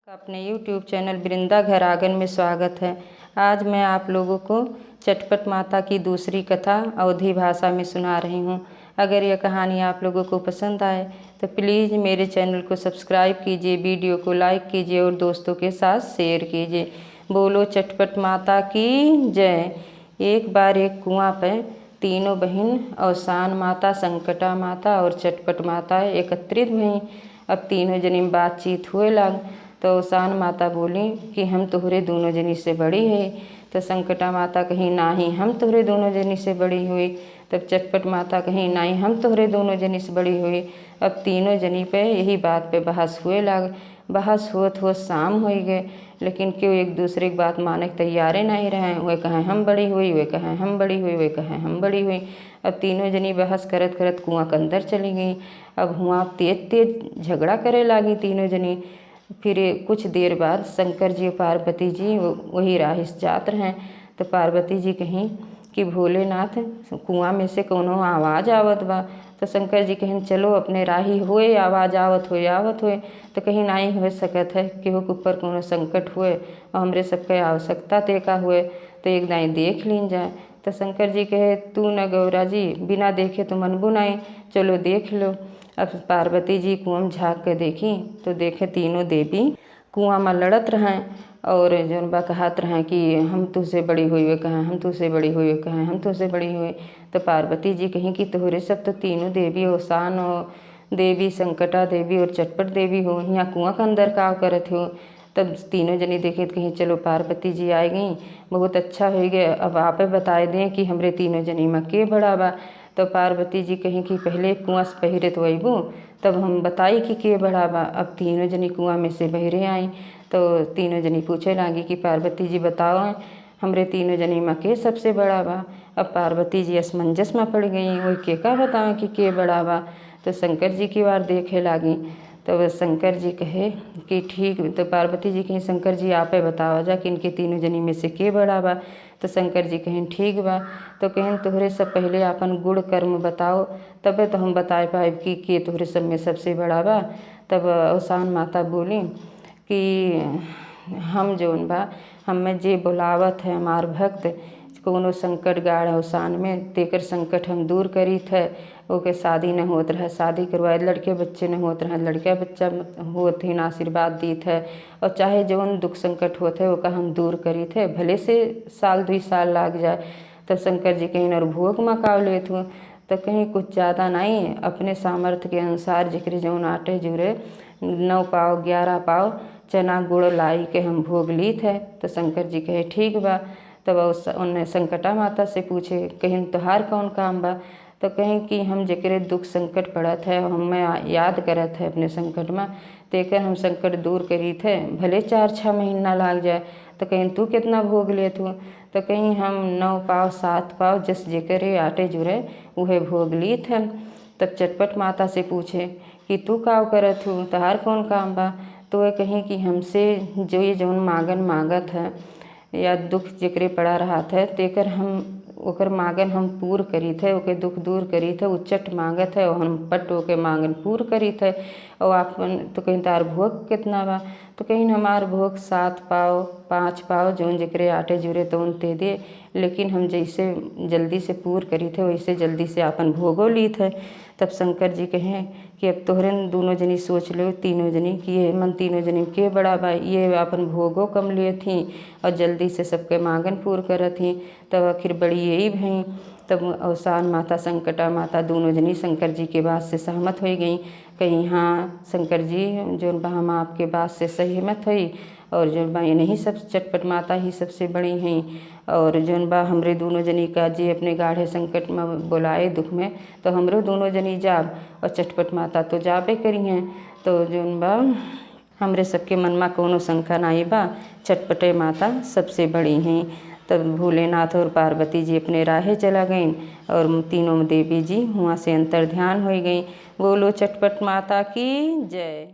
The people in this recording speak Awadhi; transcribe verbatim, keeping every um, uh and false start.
अपने YouTube चैनल वृंदा घर आंगन में स्वागत है। आज मैं आप लोगों को चटपट माता की दूसरी कथा अवधी भाषा में सुना रही हूँ। अगर यह कहानी आप लोगों को पसंद आए तो प्लीज मेरे चैनल को सब्सक्राइब कीजिए, वीडियो को लाइक कीजिए और दोस्तों के साथ शेयर कीजिए। बोलो चटपट माता की जय। एक बार एक कुआं पे तीनों बहिन अवसान माता, संकटा माता और चटपट माता एकत्रित भईं। अब तीनों जनी में बातचीत हुए लाग, तो अवसान माता बोली कि हम तोहरे दोनों जनी से बड़ी है। तो संकटा माता कहीं, नाही, हम तोहरे दोनों जनी से बड़ी हुई। तब चटपट माता कहीं, नाही, हम तोहरे दोनों जनी से बड़ी हुई। अब तीनों जनी पे यही बात पे बहस हुए लाग। बहस होत होत शाम होइ गए, लेकिन केहू एक दूसरे की बात माने के तैयारे नाही रहे। वे कहे हम बड़ी हुई, वे कहे हम बड़ी हुई, वे कहे हम बड़ी हुई। अब तीनों जनी बहस करत करत कुआं के अंदर चली गई। अब हुआं तेज तेज झगड़ा करे लागी तीनों जनी। फिर कुछ देर बाद शंकर जी और पार्वती जी वो-, वही राह से जात रहे। तो पार्वती जी कहीं कि भोलेनाथ, कुआं में से कोनो आवाज आवत बा। तो शंकर जी कहिन चलो अपने राही होए, आवाज आवत होए, आवत होए। तो कहीं नाही हो सकत है, केहू के ऊपर कोनो संकट होए और हमरे सबके आवश्यकता ते का होए, तो एक दाई देख लीन जाए। तो शंकर जी कहे तू न गौरा जी, बिना देखे तो मनबू नाही, चलो देख लो। अब पार्वती जी कुआं में झांक के देखी तो देखे तीनों देवी कुआं में लड़त रहें और जौन बा कहत रहें कि हम तुझसे बड़ी हुई, वे कहें हम तुझसे बड़ी हुई, वे कहें हम तुझसे बड़ी हुई। तो पार्वती जी कहीं कि तोहरे सब तो तीनों देवी हो, सान हो देवी, संकटा देवी और चटपट देवी हो, हियाँ कुआं के अंदर का करत हो? तब तीनों जनी देखे तो कहीं चलो पार्वती जी आए गई, बहुत अच्छा होइ गए, अब आपे बताए दें कि हमरे तीनों जनी में के बड़ा बा। तो पार्वती जी कहीं कि पहले कुआं से बहिरे तो अइबू, तब हम बताई कि के बड़ा बा। अब तीनों जनी कुआं में से बहिरे आई, तो तीनों जनी पूछे लागी कि पार्वती जी बताओ, हमरे तीनों जनी में के सबसे बड़ा बा? अब पार्वती जी असमंजस में पड़ गई, वही के का बतावें कि के बड़ा बा। तो शंकर जी की वार देखे लागी। तो शंकर जी कहे कि ठीक, तो पार्वती जी कहीं शंकर जी आपे बतावा जा कि इनके तीनों जनी में से के बड़ा बा। तो शंकर जी कहिन ठीक बा। तो कहिन तोहरे सब पहले आपन गुण कर्म बताओ, तबे तो हम बताए पाएब कि के तोहरे सब में सबसे बड़ा बा। तब अवसान माता बोली कि हम जौन बा, हमें जे बुलावत है हमार भक्त, कोनो संकट गाड़ अवसान में, तेकर संकट हम दूर करीत है। ओके शादी न होत रहे, शादी करवाए, लड़के बच्चे न होत रहे, लड़के बच्चा होत ही ना आशीर्वाद दीत है। और चाहे जौन दुख संकट होत है ओका हम दूर करीत है, भले से साल दुई साल लाग जाए। तब शंकर जी कहिन और भोग मा काव लेत हूँ? तो कहीं कुछ ज्यादा नहीं, अपने सामर्थ्य के अनुसार जेकरे जौन आटे जुरे नौ पाव ग्यारह पाव चना गुड़ लाई के हम भोग लीत है। तो शंकर जी कहे ठीक बा। तब उस उन्हें संकटा माता से पूछे, कहिन तोहार कौन काम बा? तो कहीं कि हम जेकरे दुख संकट पड़त है, हमें आ- याद करत है अपने संकट में, तेकर हम संकट दूर करीत है, भले चार छः महीना लाग जाए। तो कहीं तू कितना भोग लेत हो? तो कहीं हम नौ पाव सात पाव जस जेकरे आटे जुरे उहे भोग लीत है। तब चटपट माता से पूछे कि तू काव करत हो, तोहार कौन काम बा? तो वह कहीं कि हमसे जो ये जौन मांगन मांगत है या दुख जेकरे पड़ा रहत है, तेकर हम ओकर मांगन हम पूर करीत है, ओके दुख दूर करीत है। उ चट मांगत है और हम पट ओके मांगन पूर करीत है। और आपन तो कहीं तार भोग कितना बा? तो कहीं हमार भोग सात पाव पाँच पाव जौन जेकरे आटे जुरे तौन ते दे, लेकिन हम जैसे जल्दी से पूर करीत है वैसे जल्दी से आपन भोगो लीत है। तब शंकर जी कहें कि अब तोहरे न दूनों जनी सोच लो, तीनों जनी, कि ये मन तीनों जनी के बड़ा बा, ये आपन भोगो कम लिए थी और जल्दी से सबके मांगन पूर करत थी। तब आखिर बड़ी यही भई। तब अवसान माता, संकटा माता, दूनों जनी शंकर जी के बात से सहमत होइ गई। कहीं हाँ शंकर जी, जौन बा हम आपके बात से सहमत हई और जौन बा इन्हीं सब चटपट माता ही सबसे बड़ी हैं। और जौन बा हमरे दूनों जनी का जे अपने गाढ़े संकट में बोलाए दुख में, तो हमरो दूनों जनी जाब और चटपट माता तो जाबे करी हैं। तो जौन बा हमरे सबके मन में कोनो शंका नाई बा, चटपटे माता सबसे बड़ी हैं। तब भोलेनाथ और पार्वती जी अपने राहे चला गईं और तीनों देवी जी हुआं से अंतर ध्यान होइ गईं। बोलो चटपट माता की जय।